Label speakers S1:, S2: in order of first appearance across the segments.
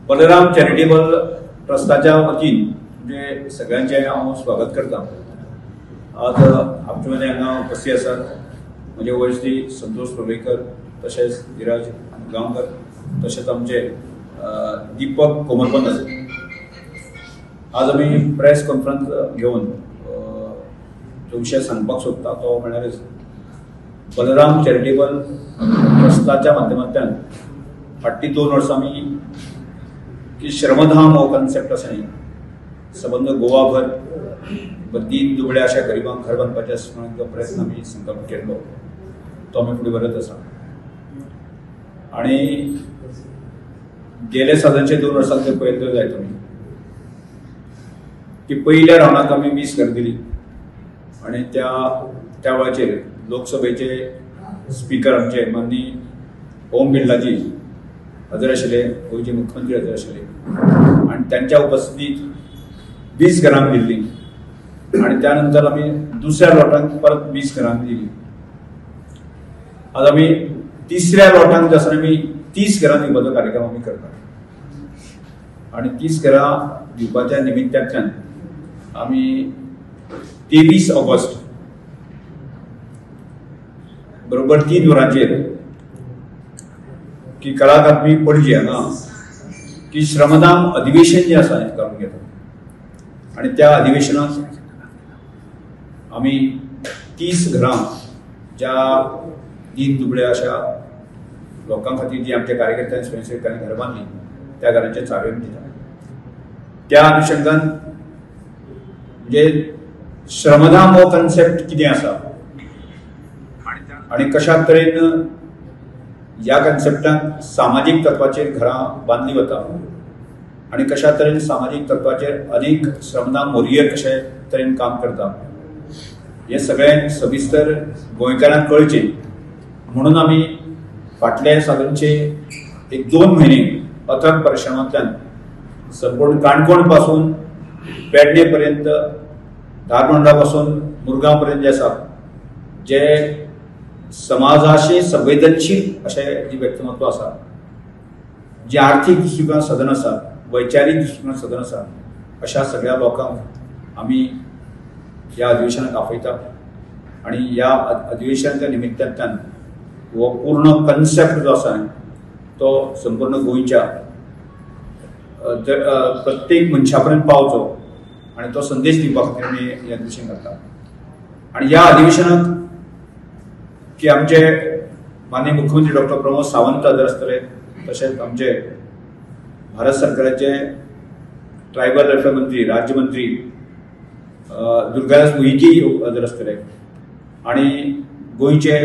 S1: Balram charitable ट्रस्टाच्या वतीन म्हणजे सगळ्यांचें हांव स्वागत करता। आज आमचे मदीं हांगा उपस्थित आसात म्हजे वयश्री संतोष प्रभेकर, तशेंच धीराज गांवकर, तशेंच आमचे दीपक कोमरपंत आसा। आज आमी प्रेस कॉन्फरन्स घेवन जो विशय सांगपाक सोदता तो म्हणल्यार बलराम चॅरिटेबल ट्रस्टाच्या माध्यमांतल्यान फाटलीं 2 वर्सां आमी की श्रमधाम हो कॉन्सेप्ट आसा न्ही, सबंद गोवाभर दीन दुबळ्या अशा गरिबांक घर बांदपाचे म्हणून जो प्रयत्न आमी संकल्प केल्लो तो आमी फुडें व्हरत आसा। आनी गेले सादारणशे 2 वर्सां जर पळयतले जायत तुमी की पयल्या रावंडाक आमी 20 घर दिली आनी त्या वेळाचेर लोकसभेचे स्पीकर आमचे माननीय ओम बिर्लाजी हजर आशिल्ले, गोंयचे मुख्यमंत्री हजर आशिल्ले आनी त्यांच्या उपस्थितीत 20 घरांक दिल्ली आनी त्यानंतर आमी दुसऱ्या लोटांक परत 20 घरांक दिली। आज आमी तिसऱ्या लोटांक जे आसा आमी 30 घरां दिवपाचो कार्यक्रम आमी करतात आनी 30 घरां दिवपाच्या निमित्तांतल्यान आमी 23 ऑगस्ट बरोबर 3 वरांचेर की कला अकादमी पणजी हांगा की श्रमधाम अधिवेशन जें आसा हें करून घेता आनी त्या अधिवेशनात आमी 30 घरां ज्या दीन दुबळ्या अशा लोकां खातीर जी आमच्या कार्यकर्त्यांनी स्वयंसेवकांनी घरां बांदली त्या घरांचे चाव्यो आमी दिता। त्या अनुशंगान म्हणजे श्रमधाम हो कॉन्सेप्ट कितें आसा आनी कशा तरेन ह्या कॉन्सेप्टान सामाजीक तत्वाचेर घरां बांदली वता आनी कशा तरेन सामाजीक तत्वाचेर अनेक श्रमदान वॉरियर कशे तरेन काम करता हें सगळें सविस्तर गोंयकारांक कळचें म्हणून आमी फाटले सादारणशे 1-2 म्हयने अथक परिश्रमांतल्यान संपूर्ण काणकोण पासून पेडणे पर्यंत, धारबांदोडा पासून मुरगांव पर्यंत जे आसा जे समाजाशी संवेदनशील अशें जी व्यक्तिमत्व आसा, जी आर्थीक दृश्टिकोणान सदन आसा, वैचारीक दृश्टिकोणान सदन आसा, अशा सगळ्या लोकांक आमी ह्या अधिवेशनाक आपयता आनी ह्या अधिवेशनाच्या निमित्तांतल्यान हो पूर्ण कॉन्सेप्ट जो आसा तो संपूर्ण गोंयच्या प्रत्येक मनशा पर्यंत पावचो आनी तो संदेश दिवपा खातीर आमी हें अधिवेशन करता। आनी ह्या अधिवेशनाक की आमचे माननीय मुख्यमंत्री डॉक्टर प्रमोद सावंत हजर आसतले, तशेंच आमचे भारत सरकाराचे ट्रायबल वेलफेअर मंत्री, राज्यमंत्री दुर्गादास मुईकी हजर आसतले आनी गोंयचे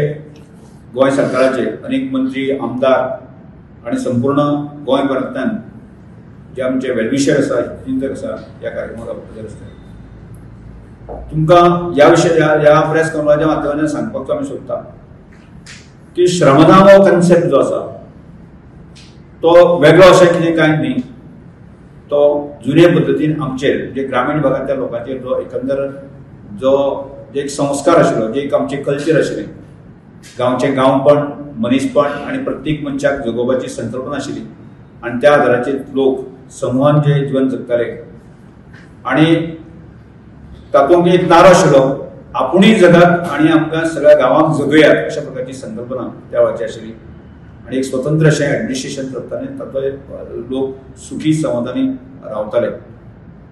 S1: गोंय सरकाराचे अनेक मंत्री, आमदार आनी संपूर्ण गोंयभरांतल्यान जे आमचे वेलविशर आसा, चिंतक आसा, ह्या कार्यक्रमाक हजर आसतले। तुमकां ह्या विशय ह्या प्रेस कॉन्फरन्साच्या माध्यमांतल्यान सांगपाक आमी सोदता की श्रमधाम हो कॉन्सेप्ट जो आसा तो वेगळो अशें कितें कांय न्ही, तो जुने पद्दतीन आमचेर जे ग्रामीण भागांतल्या लोकांचेर जो एकंदर जो एक संस्कार आशिल्लो, जे एक आमचें कल्चर आशिल्लें, गांवचें गांवपण, मनीसपण आनी प्रत्येक मनशाक जगोवपाची संकल्पना आशिल्ली आनी त्या आदाराचेर लोक समुहान जे जिवन जगताले आनी तातूंत एक नारो आशिल्लो, आपुणूय जगात आनी आमकां सगळ्या गांवांक जगयात अशा प्रकारची संकल्पना त्या वेळाची आशिल्ली आनी एक स्वतंत्र अशें एडमिनिस्ट्रेशन चलतालें, तातूंत लोक सुखी समाधानी रावताले।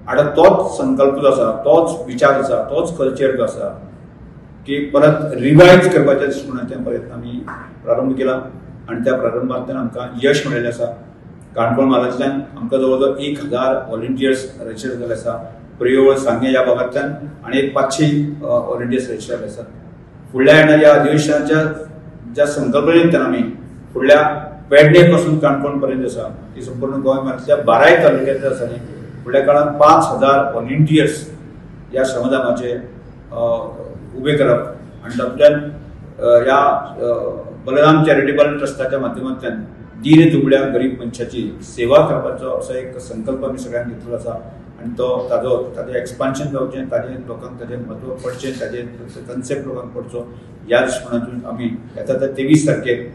S1: आतां तोच संकल्प जो आसा, तोच विचार आसा, तोच कल्चर जो आसा की परत रिवायज करपाच्या दृश्टिकोणांतल्यान प्रयत्न आमी प्रारंभ केला आनी त्या प्रारंभांतल्यान आमकां यश मेळिल्लें आसा। काणकोण म्हालांतल्यान आमकां जवळ जवळ 1000 व्हॉलंटियर्स रजिस्टर जाल्ले आसा, प्रियोळ, सांगें ह्या भागांतल्यान आनी एक 500 व्हॉलंटियर्स रजिस्टर जाल्ले आसात। फुडल्या येणाऱ्या अधिवेशनाच्या ज्या संकल्पनेंतल्यान आमी फुडल्या पेडणे पासून काणकोण पर्यंत आसा ती संपूर्ण गोंय म्हालांतल्या 12 तालुक्यांतल्या आसा न्ही, फुडल्या काळांत 5000 व्हॉलंटियर्स ह्या श्रमधामाचे उबे करप आनी तातूंतल्यान ह्या बलराम चॅरिटेबल ट्रस्टाच्या माध्यमांतल्यान दीन दुबळ्या गरीब मनशाची सेवा करपाचो असो एक संकल्प आमी सगळ्यांनी घेतलेलो आसा आनी तो ताजो ताजें एक्सपान्शन जावचें, ताजें लोकांक ताजें म्हत्व पडचें, ताजें कॉन्सेप्ट लोकांक पडचो ह्या दृश्टिकोणांतून आमी येता त्या 23 तारखेक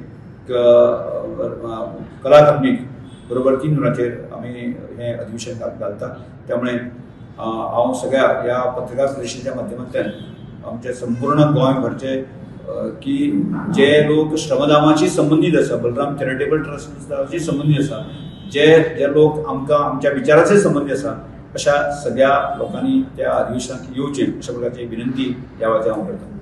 S1: कला अकादमीक बरोबर 3 वरांचेर आमी हें अधिवेशन घालता. त्यामुळे हांव सगळ्या ह्या पत्रकार परिशदेच्या माध्यमांतल्यान आमचे संपूर्ण गोंयभरचे की जे लोक श्रमदामाशी संबंदीत आसा, बलराम चॅरिटेबल ट्रस्टाशी संबंदीत आसा, जे जे लोक आमकां आमच्या विचाराचे संबंदीत आसा, अशा सगळ्या लोकांनी त्या अधिवेशनाक येवचें अशा प्रकारची विनंती ह्या वेळाचेर हांव करता.